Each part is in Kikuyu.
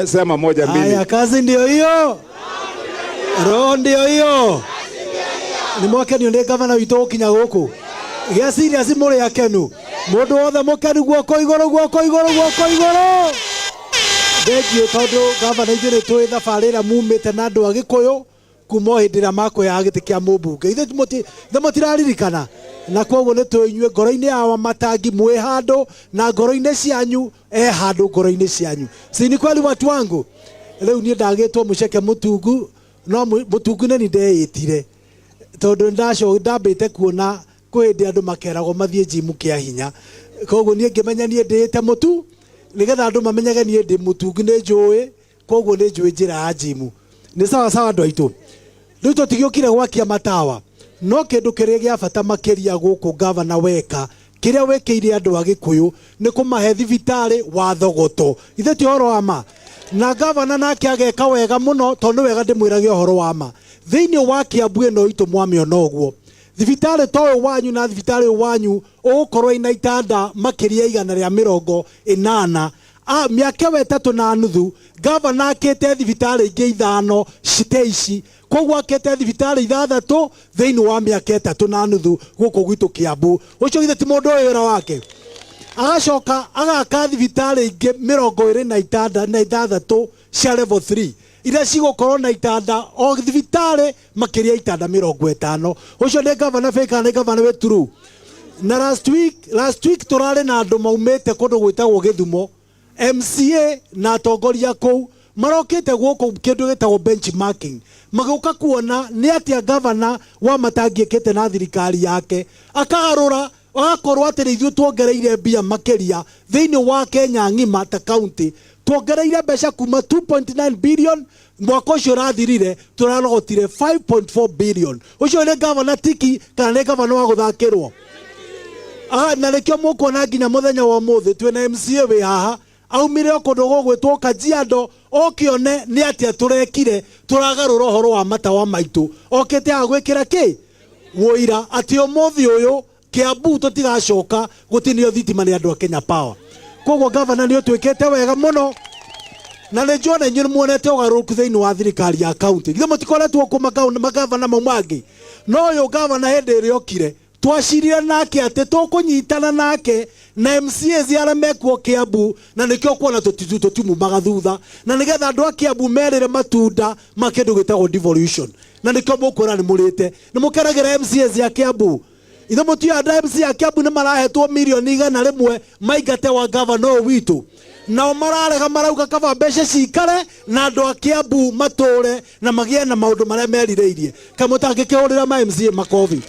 Sema moja mbili. Haya, kazi ndio hiyo, roho ndio hiyo. Nĩ mwakenio nĩ gavana witũ gũkinya gũkũ gĩa serious, mũrĩ akenu? Mũndũ wothe mũkenu, guoko igũrũ, guoko igũrũ, guoko igũrũ. Thengiũ tondũ gavana, ithuĩ nĩ tũĩ thabarĩ ĩrĩa mumĩte na andũ a Gĩkũyũ kuma o hĩndĩ ĩrĩa makwĩaga gĩtĩ kĩa mũmbunge. Ithuĩ mũtiraririkana, na koguo nĩ tũĩ inyuĩ ngoro-inĩ ya Wamatangi mwĩ handũ na ngoro-inĩ cianyu e handũ ngoro-inĩ cianyu. Si ni kweli, watu wangu? Rĩu niĩ ndagĩtwo Mũceke Mũtungu, no Mũtungu nĩ ni ndeĩtire tondũ ndaco ndambĩte kuona kwĩ hĩndĩ andũ makeragwo mathiĩ njimu kĩa hinya. Koguo niĩ ngĩmenya niĩ ndĩĩte mũtu nĩgetha andũ mamenyage niĩ ndĩ mũtungu, nĩ njũĩ, koguo nĩ njũĩ njĩra ya njimu. Nĩ sawa sawa, andũ aitũ. Rĩu tũtigĩũkire gwakia matawa, no kĩndũ kĩrĩa gĩa bata makĩria gũkũ, gavana, weka kĩrĩa wĩkĩire andũ a Gĩkũyũ nĩ kũmahe thibitarĩ wa Thogoto. Ithe ti ũhoro wa ma? Na gavana nake ageka wega mũno, tondũ nĩ wega ndĩmwĩrage ũhoro wa ma. Thĩinĩ wa Kiambu ĩno itũ mwamĩona ũguo, thibitarĩ ta ũyũ wanyu na thibitarĩ ũyũ wanyu ũgũkorwo ina itanda makĩria 180. A mĩaka ĩyo 3.5, gavana akĩte thibitarĩ ingĩ ithano cite ici. Koguo akĩte thibitarĩ ithathatũ thĩinĩ wa mĩaka 3.5 gũkũ gwitũ Kiambu. Ũcio githĩ ti mũndũ ũyũ wĩra wake? Agacoka agaka thibitarĩ ingĩ 26 cia level 3 iria cigũkorwo na itanda o thibitarĩ makĩria itanda 50. Ũcio nĩ gavana fake kana nĩ gavana wĩ true? Na last week tũrarĩ na andũ maumĩte kũndũ gwĩtagwo Gĩthumo, MCA na atongoria kũu marokĩte gũkũ kĩndũ gĩtagwo benchmarking, magĩũka kuona nĩ atĩa gavana wa Matangi ĩkĩte na thirikari yake, akagarũra agakorwo atĩ ithuĩ tuongereire mbia makĩria thĩinĩ wa Kenya ng'ima. Ta county tuongereire mbeca kuma 2.9 billion, mwaka ũcio ũrathirire tũrarogotire 5.4 billion. Ũcio nĩ gavana tiki kana nĩ gavana wa gũthakĩrwo? Ah, na nĩkĩo mũkuona nginya mũthenya wa ũmũthĩ twĩna MCA wĩ haha aumire o kũndũ gũgwĩtwo Kajiado, okĩone nĩ atĩa tũrekire tũragarũra ũhoro wa matawa maitũ. Okĩte haha gwĩkĩra kĩ wũira atĩ ũmũthĩ ũyũ Kiambu tũtigacoka gũtinio thitima nĩ andũ a Kenya Power. Koguo gavana, nĩ ũtwĩkĩte wega mũno, na nĩ njuona inyuĩ nĩ muonete ũgarũrũku thĩinĩ wa thirikari ya kaunti. Githĩ mũtikoretwo kũ magavana mau mangĩ? No ũyũ gavana hĩndĩ ĩrĩa okire twacirire nake atĩ tũkũnyitana nake na MCAs arĩa mekuo Kiambu, na nĩkĩo kuona tũtimumaga thutha, na nĩgetha andũ a Kiambu merĩre matunda ma kĩndũ gĩtagwo devolution. Na nĩkĩo mũkuona nĩ mũrĩte nĩ mũkenagĩra MCAs ya Kiambu. Ithe mũtiũĩ andũ a MCA a Kiambu nĩ marahetwo mirioni 100 maingate wa gavana ũyũ witũ, nao mararega, marauga kaba mbeca cikare na andũ a Kiambu matũre na magĩe na maũndũ marĩa merirĩirie. Kaĩ mũtangĩkĩhũrĩra ma MCA makobi?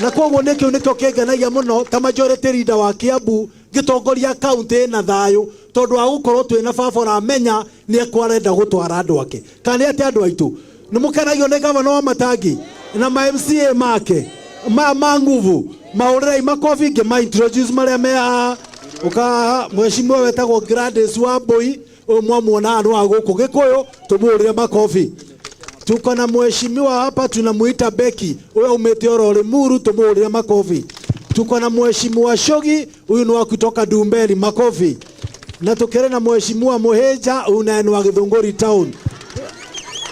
Na koguo nĩkĩo nĩkĩo kĩngenagia mũno ta majority leader wa Kiambu ngĩtongoria kaunti na thayũ, tondũ wa gũkorwo twĩna baba ũramenya nĩ ekwarenda gũtwara andũ ake. Kana nĩ atĩ andũ aitũ nĩ mũkenagio nĩ gavana wa Matangi na ma MCA make ma nguvu? Mahũrĩrei makobi ngĩma introduce marĩa me haha. Ũka mheshimiwa wetagwo Gladys Wambui, ũyũ mwamuona haha nĩ wa gũkũ Gĩkũyũ, tũmũhũrĩre makobi. Tuko na mheshimiwa hapa tunamuita Becky, huyo aumĩte oro Limuru, tumuhũrĩre makobi. Tuko na mheshimiwa Shogi, huyu ni wa kutoka Ndumberi, makofi. Na tukĩrĩ na mheshimiwa Mũhĩnja, huyu naye ni wa Gĩthũngũri town.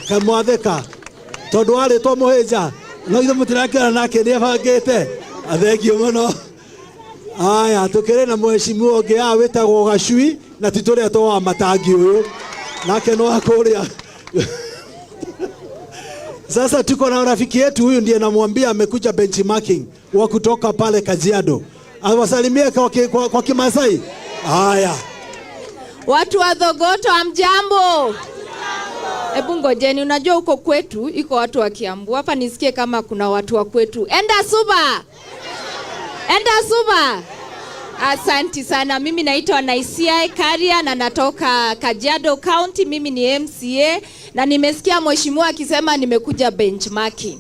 Kamwatheka tondũ warĩtwo Mũhĩnja, no ithuĩ mũtirakĩona nake nĩ ebangĩte. Athengio mũno. Aya, tukĩrĩ na mheshimiwa ũngĩ haha wĩtagwo Gacui, na ti tũrĩa twa wa Matangi, ũyũ nake no wa kũrĩa. Sasa tuko na rafiki yetu huyu, ndiye namwambia amekuja benchmarking, wa kutoka pale Kajiado. Awasalimie kwa Kimasai. Haya. Watu wa Thogoto, hamjambo? Hebu ngojeni, unajua huko kwetu iko watu wa Kiambu. Hapa nisikie kama kuna watu wa kwetu. Enda suba, enda suba. Asanti sana. Mimi naitwa Naisia Karia na natoka Kajiado County. Mimi ni MCA na nimesikia mheshimiwa akisema nimekuja benchmarking.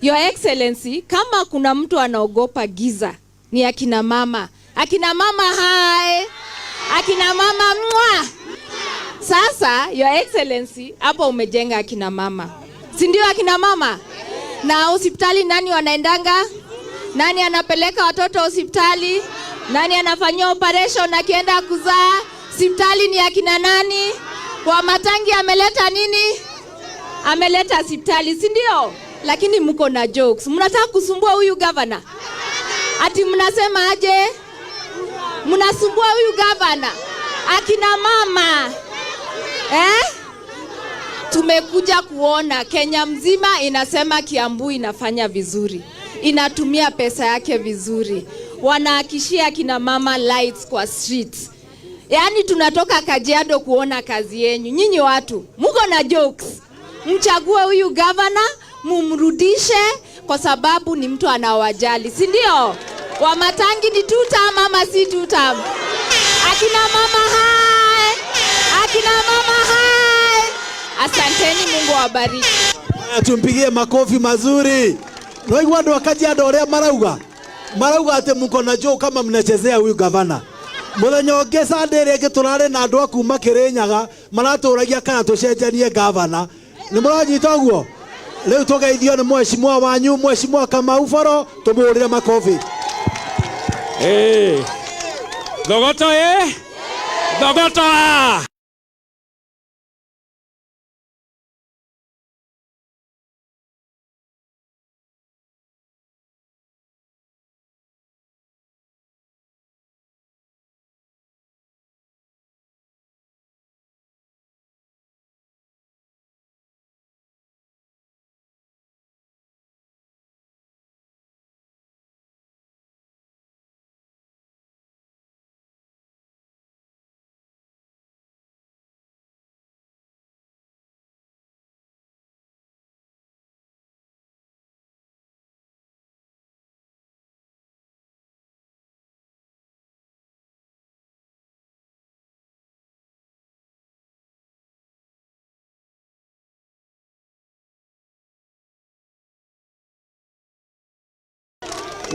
Your Excellency, kama kuna mtu anaogopa giza ni akina mama. Akina mama hai, akina mama mwa. Sasa Your Excellency, hapo umejenga akina mama, si ndio? Akina mama na hospitali, nani wanaendanga? Nani anapeleka watoto hospitali? Nani anafanyia operation akienda kuzaa? Hospitali ni akina nani? Wamatangi ameleta nini? Ameleta hospitali, si ndio? Lakini mko na jokes. Mnataka kusumbua huyu gavana? Ati mnasema aje? Mnasumbua huyu gavana? Akina mama eh? Tumekuja kuona Kenya mzima inasema Kiambu inafanya vizuri, inatumia pesa yake vizuri, wanahakishia akina mama lights kwa streets. Yaani tunatoka Kajiado kuona kazi yenyu. Nyinyi watu muko na jokes. Mchague huyu gavana, mumrudishe kwa sababu ni mtu anawajali, si ndio? Wamatangi ni two term ama si two term? Akina mama hai! Akina mama hai! Asanteni, Mungu awabariki. Haya, tumpigie makofi mazuri. Naigua andũ a Kajiado ũrĩa marauga, marauga atĩ mko na joke kama mnachezea huyu gavana. Mũthenya ũngĩ Sunday ĩrĩa ĩngĩ tũrarĩ na andũ a kuma Kĩrĩnyaga maratũragia kana tũcenjanie gavana. Nĩ mũranyita ũguo? Rĩu tũgeithio nĩ mheshimiwa wanyu, Mheshimiwa Kamau Boro, tũmũhũrĩre makofi. Hey. Thogoto eh? Thogoto ah!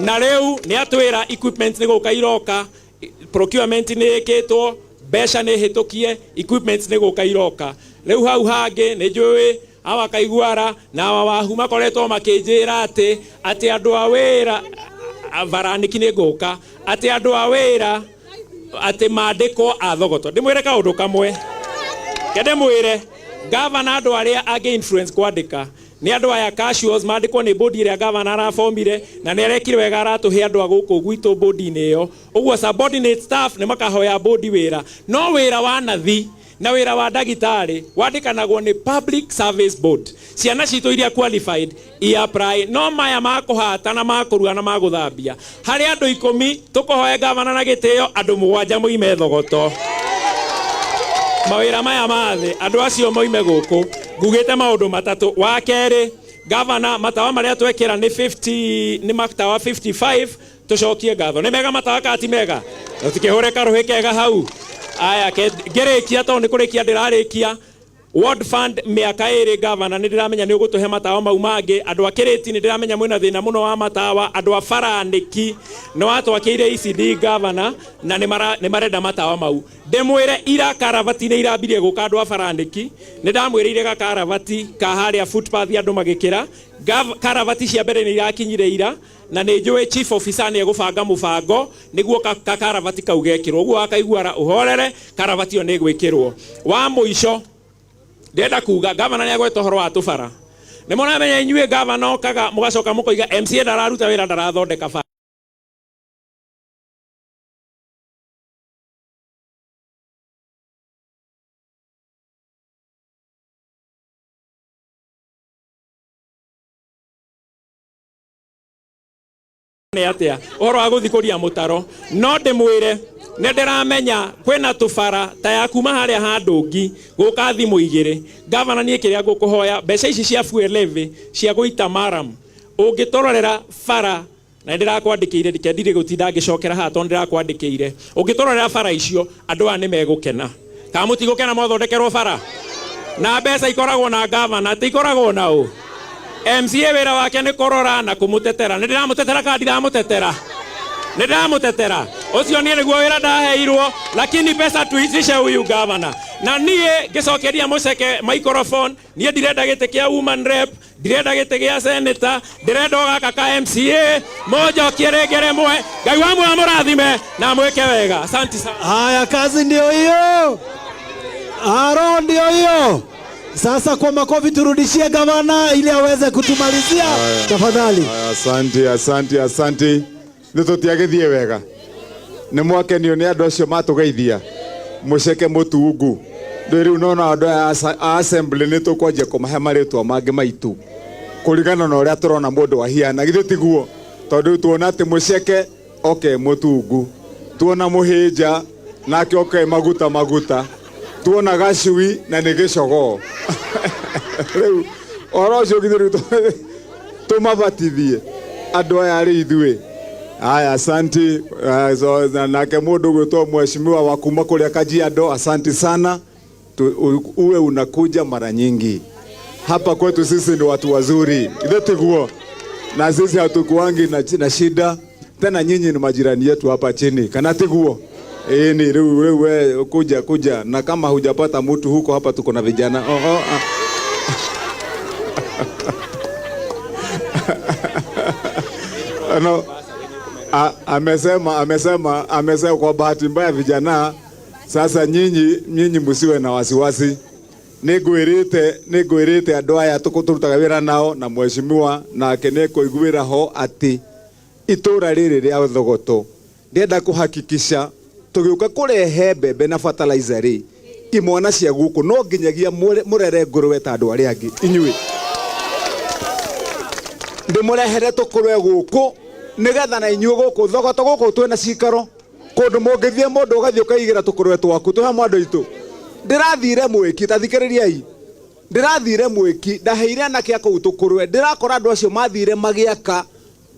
Na rĩu nĩ atwĩra equipment nĩ gũka iroka, procurement nĩ ĩkĩtwo, mbeca nĩ hĩtũkie, equipment nĩ gũka iroka. Rĩu hau hangĩ nĩ njũĩ awa Kaiguara na awa Wahu makoretwo makĩnjĩra atĩ andũ a wĩra varanĩki nĩ ngũka, atĩ andũ a wĩra atĩ mandĩkwo a Thogoto. Ndĩmwĩre kaũndũ kamwe, ke ndĩmwĩre gavana andũ arĩa angĩ influence kwandĩka nĩ andũ aya casuals mandĩkwo nĩ bodi ĩrĩa gavana arabomire na nĩ arekire wega aratũhe andũ a gũkũ gwitũ bodi-inĩ ĩyo. Ũguo subordinate staff nĩ makahoya bodi wĩra, no wĩra wa nathi na wĩra wa ndagĩtarĩ wandĩkanagwo nĩ Public Service Board. Ciana citũ iria qualified i apply, no maya ma kũhata na ma kũruga na ma gũthambia harĩ andũ 10 tũkũhoe gavana na gĩtĩo andũ 7 moime Thogoto. Mawĩra maya mathĩ andũ acio moime gũkũ. Ngugĩte maũndũ matatũ. Wa kerĩ, gavana matawa marĩa twekĩra nĩ 50, nĩ matawa 55, tũcokie ngatho. Nĩ mega matawa kana ti mega? Tũtikĩhũre karũhĩ kega hau. Aya, ngĩrĩkia tondũ nĩ kũrĩkia ndĩrarĩkia. Ward Fund mĩaka ĩrĩ gavana nĩ ndĩramenya nĩ ũgũtũhe matawa mau mangĩ. Andũ a Kĩrĩti nĩ ndĩramenya mwĩna thĩna mũno wa matawa. Andũ a Baranĩki nĩ watwakĩire ECD gavana na nĩ marenda matawa mau. Ndĩmwĩre ira karavati nĩ irambirie gũka andũ a Baranĩki. Nĩ ndamwĩrĩire gakaravati ka harĩa footpath andũ magĩkĩra. Karavati cia mbere nĩ irakinyire ira na nĩ njũĩ chief officer nĩ egũbanga mũbango nĩguo karavati kau gekĩrwo. Ũguo wakaiguara ũhorere, karavati ĩyo nĩ ĩgwĩkĩrwo. Wa mũico ndĩrenda kuga gavana nĩ agweta ũhoro wa tũbara. Nĩ mũramenya inyuĩ gavana okaga mũgacoka mũkoiga MCA ndararuta wĩra ndarathondeka bara. Nĩ atĩa ũhoro wa gũthikũria mũtaro, no ndĩmwĩre nĩ ndĩramenya kwĩna tũbara ta ya kuma harĩa ha Ndũngi gũka thimũ igĩrĩ. Gavana niĩ kĩrĩa ngũkũhoya mbeca ici cia fuel levy cia gũita maram ũngĩtũrorera bara, na ndĩrakwandĩkĩire ndikendire gũtinda ngĩcokera haha tondũ ndĩrakwandĩkĩire, ũngĩtũrorera bara icio andũ aya nĩ megũkena. Kana mũtigũkena mwathondekerwo bara? Na mbeca ikoragwo na gavana, ti ikoragwo na ũ? MCA wĩra wake nĩ kũrora na kũmũtetera. Nĩ ndĩramũtetera kana ndiramũtetera? Nĩ ndĩramũtetera. Ũcio niĩ nĩguo wĩra ndaheirwo, lakini pesa tuitishe huyu gavana. Na niĩ ngĩcokeria mũceke microphone, niĩ ndirenda gĩtĩ kĩa woman rep, ndirenda gĩtĩ gĩa senator, ndĩrenda o gaka ka MCA, mũnjokie rĩngĩ rĩmwe. Ngai wa muoyo amũrathime na amwĩke wega. Asante sana. Haya, kazi ndio hiyo. Aro ndio hiyo. Sasa kwa makofi turudishie gavana ili aweze kutumalizia tafadhali. Aya, asante asante asante. Nä tå tiagä wega. Nä mwakenio nä andå acio matå muceke mutungu. Rä u nona andå aya a assembly nä tå kwanjia kå mahe marä twa mangä maitå kå na å rä a tå rona må ndå ahiana. Githä tiguo? Tondå tuona atä muceke oke mutungu, tuona muhinja nake oke maguta maguta, tuona gacui na nä gä cogoo. Rä u å cio githä rä u tũmabatithie andũ aya rĩ ithuĩ. Aya, asanti. So, nake mũndũ gwĩtwo mheshimiwa wa kuma kũrĩa Kajiado, asanti sana. Uwe unakuja mara nyingi hapa kwetu. Sisi ni watu wazuri, ithe tiguo, na sisi hatukuangi na shida tena. Nyinyi ni majirani yetu hapa chini, kana tiguo? Ni riu we kuja kuja, na kama hujapata mtu huko, hapa tuko na vijana. Oh, oh, ah. No, amesema kwa bahati mbaya vijana sasa nyinyi msiwe na wasiwasi. Nĩngwĩrĩte andũ aya tũrutaga wĩra nao na mheshimiwa nake nĩekũiguĩra ho atĩ itũra rĩrĩ rĩa Thogoto ndĩrenda kũhakikisha tũgĩũka kũrehe mbembe na fertilizer rĩ, imwana cia gũkũ no nginyagia mũrere ngũrwe ta andũ arĩa angĩ. Inyuĩ ndĩmũrehere tũkũrwe gũkũ nĩgetha na inyuĩ gũkũ Thogoto gũkũ twĩna cikaro kũndũ mũngĩthiĩ mũndũ ũgathiĩ ũkaigĩra tũkũrwe twaku twĩ hamwe andũ aitũ. Ndĩrathire mwĩki, ta thikĩrĩriai, ndĩrathire mwĩki, ndaheire anake a kũu tũkũrwe, ndĩrakora andũ acio mathire magĩaka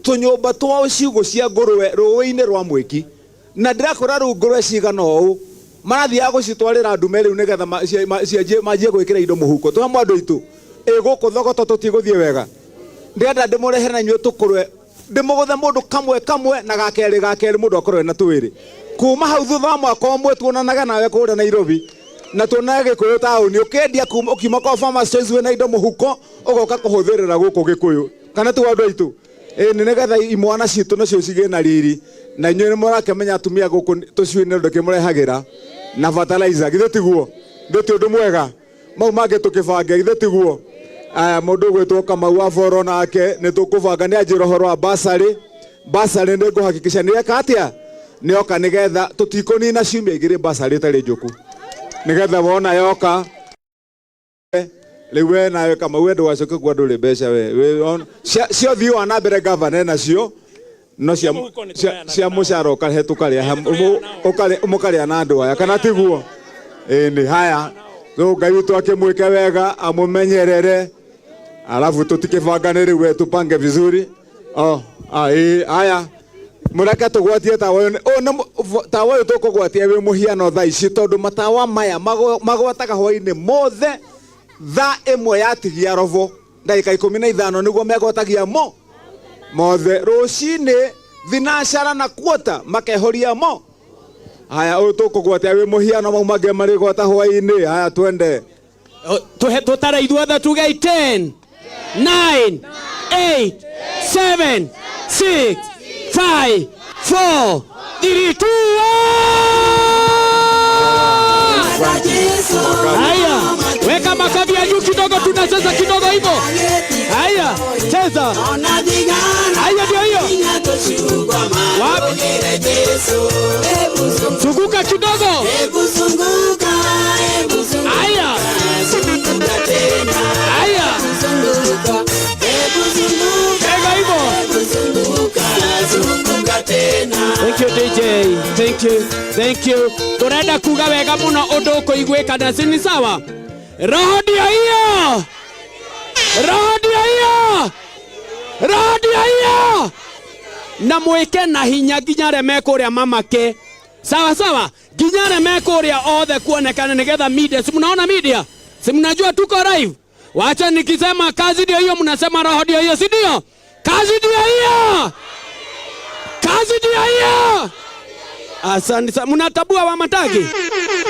tũnyũmba twao ciugũ cia ngũrwe rũĩ-inĩ rwa mwĩki, na ndĩrakora rĩu ngũrwe cigana ũũ marathiaga gũcitwarĩra ndume rĩu nĩgetha cianjie manjie gwĩkĩra indo mũhuko. Twĩ hamwe andũ aitũ. Ĩ gũkũ Thogoto tũtigũthiĩ wega. Ndĩrenda ndĩmũrehere na inyuĩ tũkũrwe, ndĩmũgũthe mũndũ kamwe kamwe na gakerĩ gakerĩ mũndũ akorwo ena twĩrĩ. Kuma hau thutha wa mwaka ũmwe tuonanaga nawe kũrĩa Nairobi na tuonaga Gĩkũyũ taũni ũkĩendia kuma ũkiuma kwa Farmers Choice wĩna indo mũhuko ũgoka kũhũthĩrĩra gũkũ Gĩkũyũ, kana ti andũ aitũ? Ĩ nĩ nĩgetha imwana citũ nacio cigĩe na riri, na inyuĩ nĩ mũrakĩmenya atumia gũkũ tũcui nĩ ũndũ kĩmũrehagĩra na fertilizer, githĩ tiguo? Githĩ ti ũndũ mwega? Mau mangĩ tũkĩbange, githĩ tiguo? Aya, mũndũ ũgwĩtwo Kamau wa Boro nake nĩ tũkũbanga, nĩ anjĩra ũhoro wa basarĩ. Basarĩ nĩ ngũhakikisha nĩ eka atĩa, nĩ oka nĩgetha tũtikũnina ciumia igĩrĩ basarĩ ĩtarĩ njũku, nĩgetha wona yoka rĩu we nawe Kamau we ndũgacoke kuga ndũrĩ mbeca we cio thiĩ wa na mbere gavana nacio no cia mũcara ũkarehe tũkarĩa mũkarĩa na andũ aya, kana tiguo? Ĩĩ haya, rĩu Ngai witũ akĩmwĩke wega amũmenyerere, alafu tutikibangane rĩu we tupange vizuri. Oh, haya, mũreke tũgwatie tawa ũyũ. Ũyũ nĩ tawa ũyũ tũkũgwatia wĩ mũhiano thaa ici, tondũ matawa maya magwataga hwaĩ-inĩ mothe thaa ĩmwe yatigia robo ndagĩka 15 nĩguo megwatagia mo mothe. Rũcinĩ thinacara na kuota makehoria mo. Haya, ũyũ tũkũgwatia wĩ mũhiano, mau mangĩ marĩgwata hwaĩ-inĩ. Haya, twende Tũtare ithuothe tuge 10 9 8 7 6 5 4 3 2 1. Haya, weka makofi ya juu kidogo, tunacheza kidogo hivyo. Haya, cheza. Haya, ndio hiyo. Wapi? Zunguka kidogo. Haya. Haya. Ega hivyo. Thank you DJ. Thank you. Thank you. Turenda kuga wega muno undu ukuiguika na si ni sawa? Roho ndio hiyo. Roho ndio hiyo. Roho ndio hiyo. Na mwike na hinya nginya aria me kuria mamake. Sawa sawa. Nginya aria me kuria othe kuonekana nigetha media. Si mnaona media? Si mnajua tuko live? Wacha nikisema kazi ndio hiyo, mnasema roho ndio hiyo, si ndio? Kazi ndio hiyo. Kazi ndio hiyo. Asante sana. Mnatabua wa matagi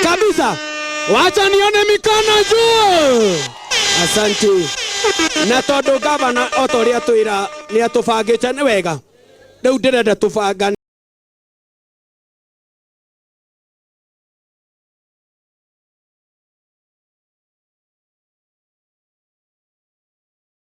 kabisa. Wacha nione mikono juu. Asante. Na tondu gavana o ta ũrĩa twĩra nĩ atũbangĩte nĩ wega. Rĩu ndĩrenda tũbangane.